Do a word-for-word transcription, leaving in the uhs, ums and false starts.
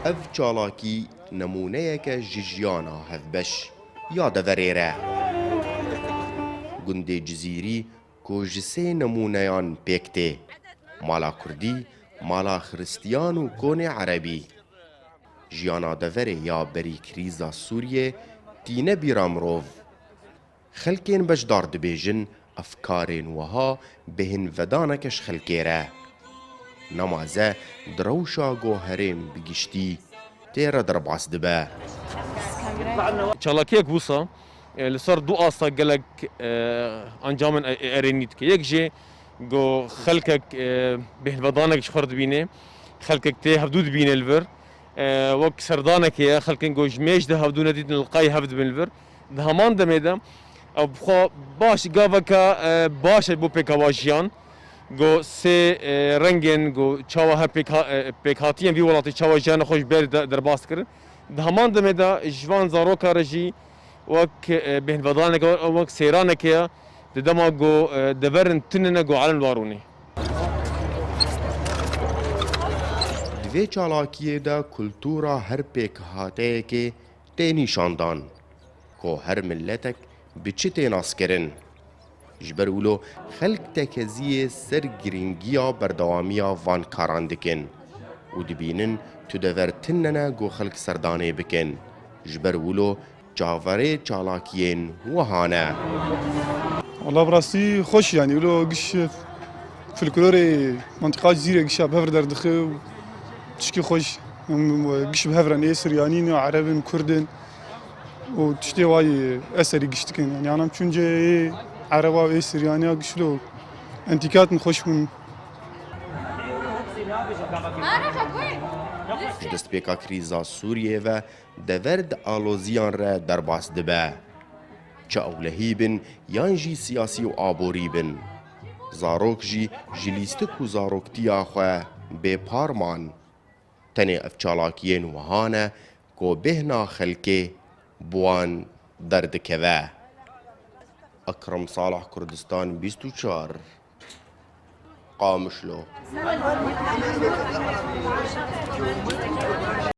Ev çalakî nemûneyeke ji jiyana hevbeş ya deverê re. Gundê Cizîrî ku ji sê nemûneyan pêk tê, mala kurdî, mala xiristiyan û konê erebî. Jiyana deverê ya berî krîza Sûriyê tîne bîra mirov. Xelkên beşdar dibêjin, ev karên wiha bêhnvedaneke ji xelkê re. Nemaze di rewşa ku herêm bi giştî tê re derbas dibe. Çalakiyek wisa, e, li ser du asta gelek, e, encamên e-, e-, erênî dike. Yek jê ku xelkek, e, bêhnvedanek ji xwe re dibîne, xelkek tê hevdû dibîne li vir. E, wek serdanekê ye, xelkên ku ji mêj de hevdû nedîtin li qey hev dibin li vir. Di heman demê de ew bi xwe baş, gaveke, e, baş e bo pêkhawa jiyan. Ku sê, e, rengên ku çawa her pêkha-, e, pêkhatiyên vî welatê çawa jiyana xwe ji ber de-, derbas kirin. Di heman demê de ji van zaroka re jî wek, e, bêhnvedaneke, wek sêraneke ye, di dema ku, e, deverin tune ne ku elin warûnê. Di vê çalakiyê de kultura her pêkhateyekê tê nîşandan, ku her miletek bi çi tê naskirin. Ji ber wilo xelk tekeziyê ser girîngiya berdewamiya van karan dikin û dibînin tu dever tune ne ku xelk serdanê bikin. Ji ber wilo çaverê çalakiyên wiha ne. Wala bi rastî xweş, yanî wilo giş folklorê mantiqa Cizîrê gişa bi hev re derdixe û tişkî xweş, em giş bi hev re ne, Siryanî ne, Ereb in, Kurd in û tiştê wayî eserî giş dikin. Yanî anam çûn cê ê Ereba û ê Siryaniya giş lo entîkat in xweş bûn. Ji destpêka krîza Sûriyê ve dever di aloziyan re derbas dibe. Çi ewlehî bin yan jî siyasî û aborî bin. Zarok jî ji lîstik û zaroktiya xwe bê par man. Tenê ev çalakiyên wiha ne ku bêhna xelkê bi wan derdikeve. Ekrem Salih, Kurdistan bîst û çar, Qamişlo.